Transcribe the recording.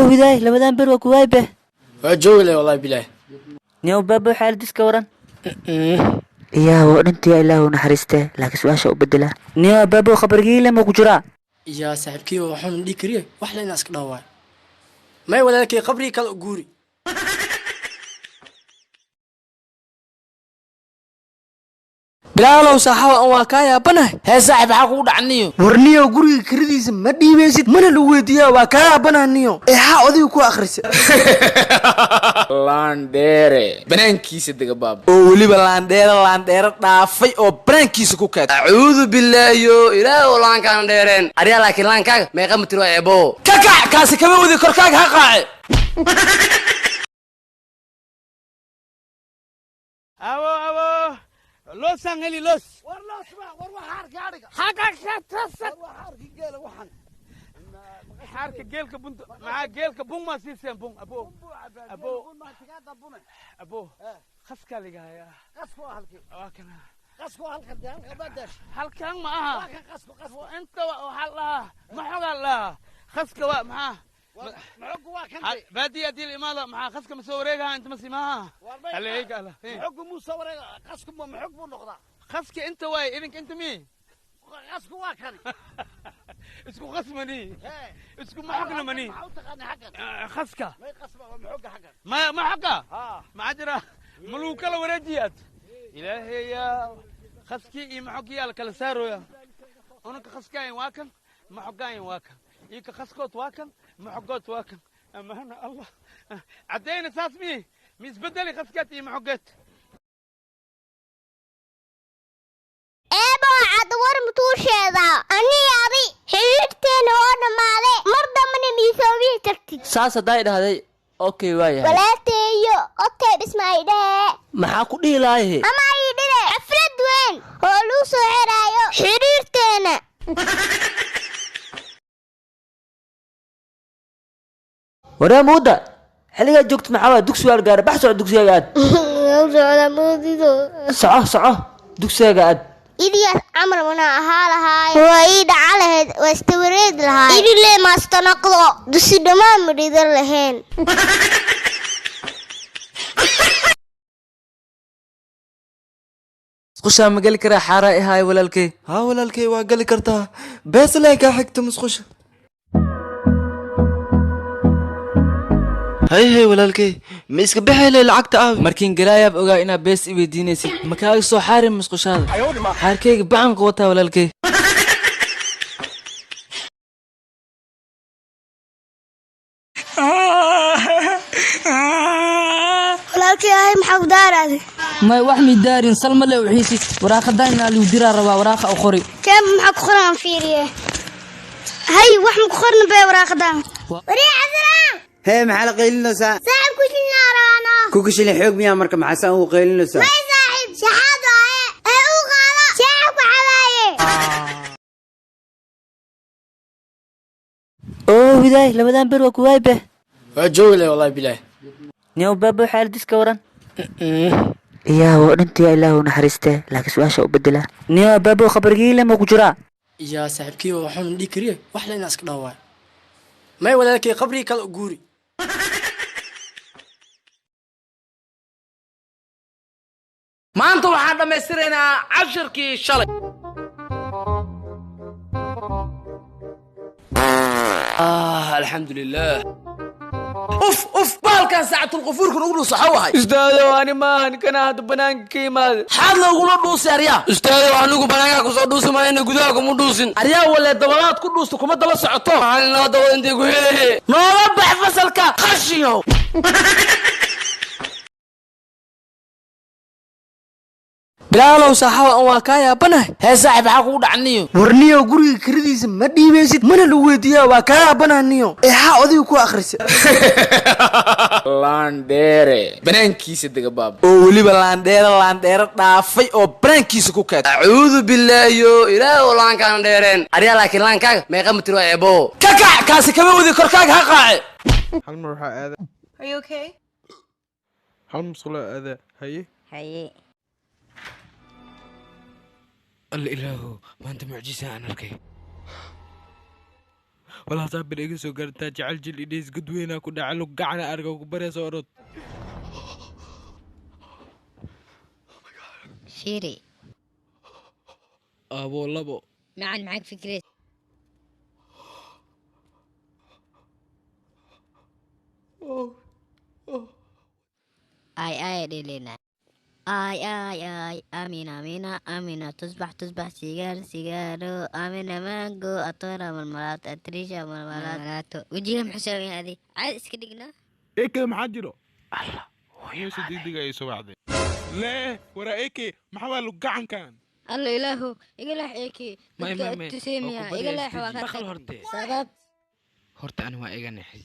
Oo widaay labadan ber waa kuwaay beh. Waa joogi leh wallahi bilaah. Niyow baabo xaaladiis ka waran. Iyaa waa dhintii Ilaahu naxariistee, laakiin su'aasha u bedela. Niyow baabo khabargiile ma ku jiraa? Yaa saaxiibkii waxaan dhihi kariye wax la inaa iska dhawaay. May walaalkay qabrigii kale u guuri. Bilaalow saaxawa an waa kaa yaabanahay. Hee saaxib, maxaa kugu dhacniyo? Warniyow guriga kiradiisa ma dhiibaysid, mana lagu weydiiyaa, waa kaa yaabanaha niyo. Eexaa odayga ku akhrisa. Laandheere banaankiisa dega baaba. Oo weliba laandheere laandheere dhaafay oo banaankiisa ku kaad. Acuudu billaahiyo ilaahu laankaana dheereen aryaa, laakiin laankaaga meeqa mitir waa eebo? Ka kac, kaasi kama wadi korkaaga ha qaace. Awo awo loosaan heli loos. War loos ma war wax xaarka adhiga. Xaga ka tasad. War wax xaarka geela waxan. Xaarka geelka bunta maxaa geelka bun ma siiseen bun abo abo abo khaskaa liga hayaa. Qasku waa halkii. Waa kana. Qasku waa halkan, dee halkan baa daash. Halkan ma aha. Waa kan qasku qasku. Inta waxaa la dhahaa maxogaa la dhahaa khaska waa maxaa? Maxogu waa kan. Baadiya haddii la imaado maxaa khaska ma soo wareegaha inta ma simaha. Aleega ala. Maxogu muu soo wareega, qasku ma maxog buu noqdaa. Khaska inta waay idinka inta mi. Qasku waa kan. Isku khasmani isku maxogna mani. Maxaa u taqaanaa xaggan? Khaska. May qasba waa maxoga xaggan. Ma maxoga? Maxaa jira maluu kala wareejiyaad ilaahay yaa khaskii iyo maxogii yaa la kala saarooya. Unaka khaskaayin waa kan, maxogaayin waa kan, iyo ka khaskood waa kan, maxogood waa kan. Amaana allah caddayna saas mi mi isbedeli khaskaad iyo maxogeed. Eebo cadwar mutuusheeda aniga adi xidhiidhkeena oo dhammaade, mar dambana miisoobihi tagtid. Saas hadday dhahday okay waa yahay. Walaalteeyo okay dhismaydhee. Maxaa ku dhihi lahaye? Ama idhile xaflad weyn oo lagu soo xiraayo xidhiidhkeena. Waree muuda xilligaa joogto maxaa waa dugsigaa la gaaray, bax soco dugsigaaga aad. Socda muudido. Soco soco dugsigaaga aad. Idiyaas camal wana ahaa lahaay, waa ii dhaca lahayd, waa istawareedi lahaay, idile maastanaqdo dusi dhammaan ma dhidan lahayn. Musqushaa ma geli karaa? Xaaraa ihaay walaalkey. Haa walaalkey, waa geli kartaa, beeslee kaa xigta musqusha. Hay hay walaalkey, ma iska bixayle lacagta aabi? Markiin galaayaab ogaa inaad bees i weydiinaysid, ma kaaga soo xaarin musqushaada, xaarkayga bacan qawataa walaalkey. Walaalkii ahay, maxaa ku daaraade? May wax midaarin salmale uxiisid waraaqadan inaa ligu diraa rabaa, waraaqa u qori. Keen maxaa ku qoran aan fiiriye. Hay wax ma ku qorna bee waraaqadan. Warii cabdiraam. Hee, maxaa la qaylinaysaa? Saaxib ku shilnaa rabaano. Kuka shilin xoog miyaa marka maxaa saan ugu qaylinaysaa? May saaxib shaxaad waaye ee u qaado shaaxa ku cabaaye. Oo widaay labadan ber waa kuwaay beh. Waa joogi leh wallahi bilaah. Niyow baabo xaaladiis ka waran. Iyaa waa dhintii Ilaahu naxariistee, laakiin su'aasha u bedela. Niyow baabo khabargiile ma ku jiraa? Yaa saaxiibkii waxaan dhihi kariye wax la inaa iska dhawaay. May walaalkay qabrigii kale u guuri. Maanta waxaan dhammaystiraynaa cashirkii shalay. Ah, alxamdulilah. Uf uf, bahalkan saacatulqufuurka ugu dhuusa waxa wahay. Ustaadow, ani maahan kana hadda banaanka ka imaada. Xaad loogula dhuusay aryaa? Ustaadow, anigu banaankaa kusoo dhuusi maayna, gudaha kuma dhuusin. Aryaa walee dabalaad ku dhuusta kuma daba socoto. Maxaa noo dawada intay ku helaye? Noola bax fasalka qashinyow. Bilaalow saaxawa an waa kaa yaabanahay. Hee saaxib, maxaa kugu dhacniyo? Warniyow guriga kiradiisa ma dhiibaysid, mana lagu weydiiyaa, waa kaa yaabanaha niyo. Eexaa odayga ku akhrisa. Laandheere banaankiisa dega baaba. Oo weliba laandheere laandheere dhaafay oo banaankiisa ku kaad. Acuudu billaahiyo ilaahu laankaana dheereen aryaa, laakiin laankaaga meeqa mitir waa eebo? Ka kac, kaasi kama wadi korkaaga ha qaace. Hal mar waxaa aada. Are you okay? Hal musqulo aada haye. Haye. Alla ilaahu, maanta mucjisa aan arkay. Walaa saabir iga soo gartaa jecel jil idhiis gudweynaa ku dhaca lug gacana arga ku baraysa orod. Fiiri. Abo labo. Macan maxaa ka fikiraysa? Ay ay dhelena. Ay ay ay amina amina amina tusbax tusbax sigaar sigaaro amina mango atora malmalato atrisha malmalato. Wajiga muxuu saameeyay adi? Caad iska dhignaa. Eke maxaa jiro? Allah, hooyo si degdeg ay soo wacday. Lee, wara eke, maxaa waa lug gacankan? Alla ilaahu iga leex eke. May, Dadka may, may. agtiisa miyaa? Waa ku Iga leex baryaa waa ka Baqal tag. horte. Sabab Horta ani waa iga naxis.